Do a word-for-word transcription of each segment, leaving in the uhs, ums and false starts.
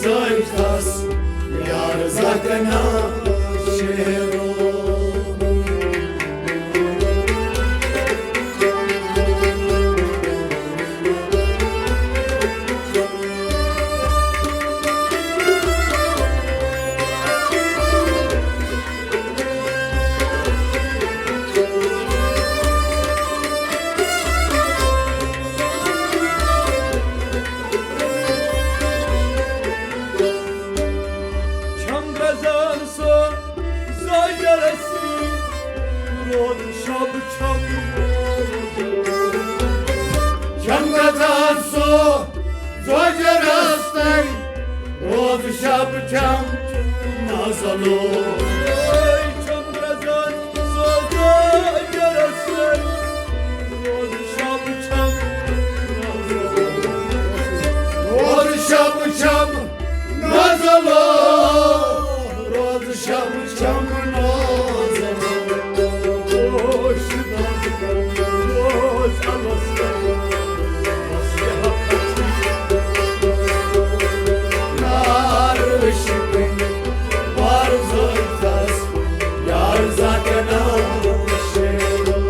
زٲوۍ تس یار زکنا شیرو۔ چھم گزان سو زاجرس روز شب چھم۔ چھم گزان سو زاجرس روز شب چھم نازلو۔ چھم گزان سو زاجرس روز شب چھم نازلو۔ روز شب چھم نازلو، روز شب چھم نازلو۔ روز الس نار عشقن وار زٲوۍ تس یار زکنا شیرو۔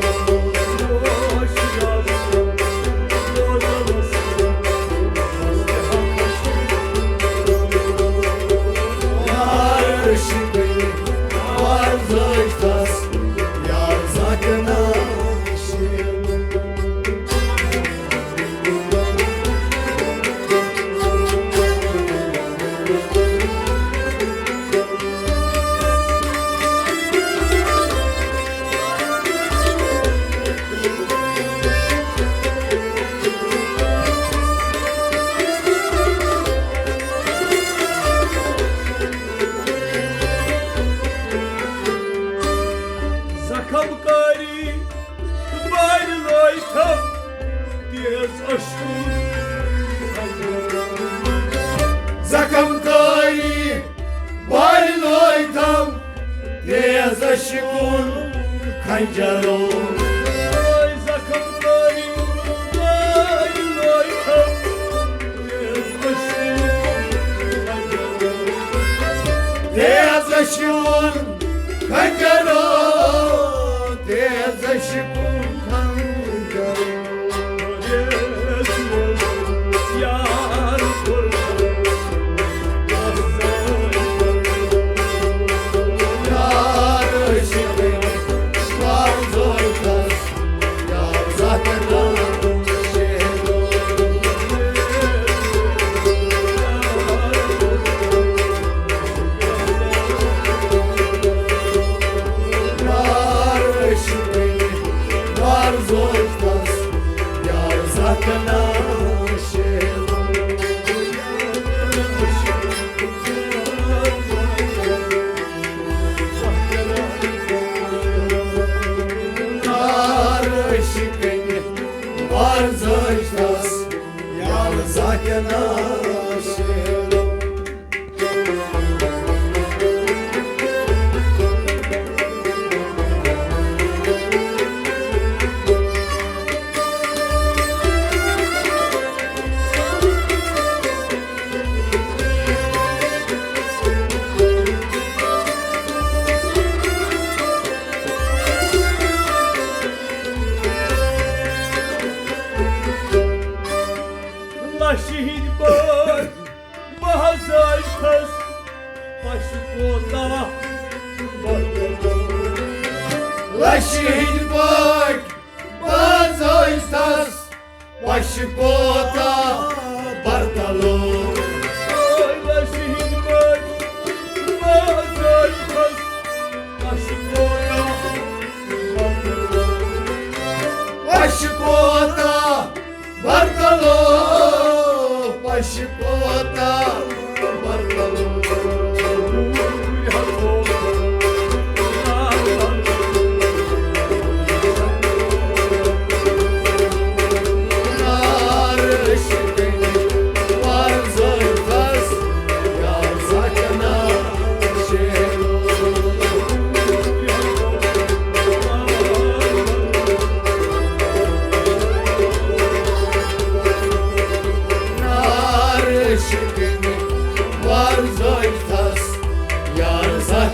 زخم کاری بارِ لٲیتھم تیز اشکن۔ زخم کاری بارِ لٲیتھم تیز اشکن خنجرو۔ زخم کاری بارِ لٲیتھم تیز اشکن خنجرو۔ تیز اشکن خنجرو، تیز اشکن خنجرو۔ یار عشقن وار زٲوۍ تس نار عشقن وار زٲوۍ تس یار زکنا شیرو۔ لشہِ ہٕنٛدۍ پٲٹھۍ بہٕ حظ ٲسۍ تھس پشہِ کوتاہ۔ لشہِ ہٕنٛدۍ پٲٹھۍ بہٕ حظ ٲسۍ تھس پشہِ کوتاہ برتلو۔ لشہِ ہٕنٛدۍ پٲٹھۍ بہٕ حظ ٲسۍ تھس پشہِ کوتاہ برتلو۔ پشہِ کوتاہ برتلو، پشہِ کوتاہ برتلو۔ نار عشقن وار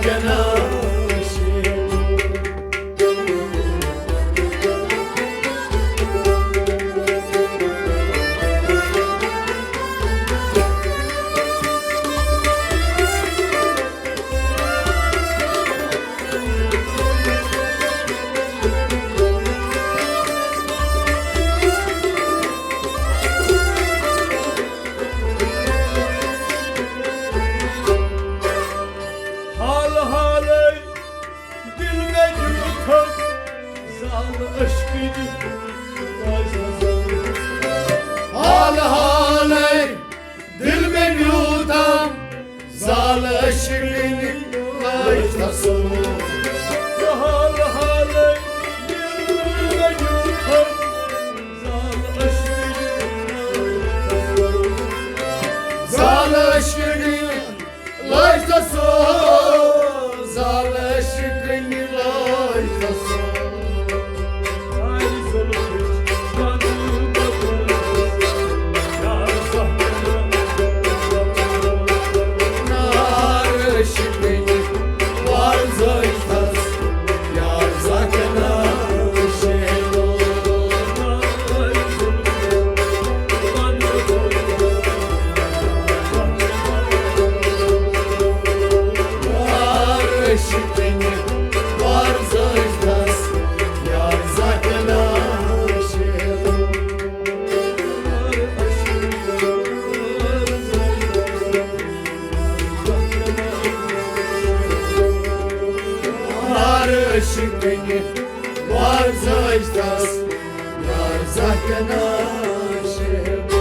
کنا شیر۔ حال حالے دل مےٚ دیُتتھ زال عشقٕچ۔ حال حالے دل مےٚ دیُتتھ زال عشقٕچ لٲج تسو۔ حال حالے دل مےٚ دیُتتھ زال عشقٕچ۔ زال عشقٕچ لٲج تسو، زال عشقٕچ لٲج تسو۔ نار عشقٕچ وارزٲے تس، یار زاہ کنا شیلو۔ عشقٕنہِ وارزٲج تس، یار زاہ کنا شیلو۔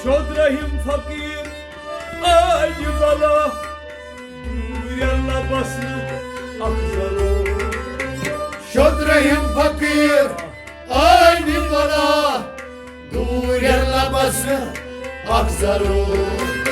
شوٚد رحیم فقیٖر آیہِ بلا، دوٗرٮ۪ن لبس نہٕ اکھ ضروٗر۔ شوٚد رحیم فقیٖر آیہِ بلا، دوٗرٮ۪ن لبس نہٕ اکھ ضروٗر۔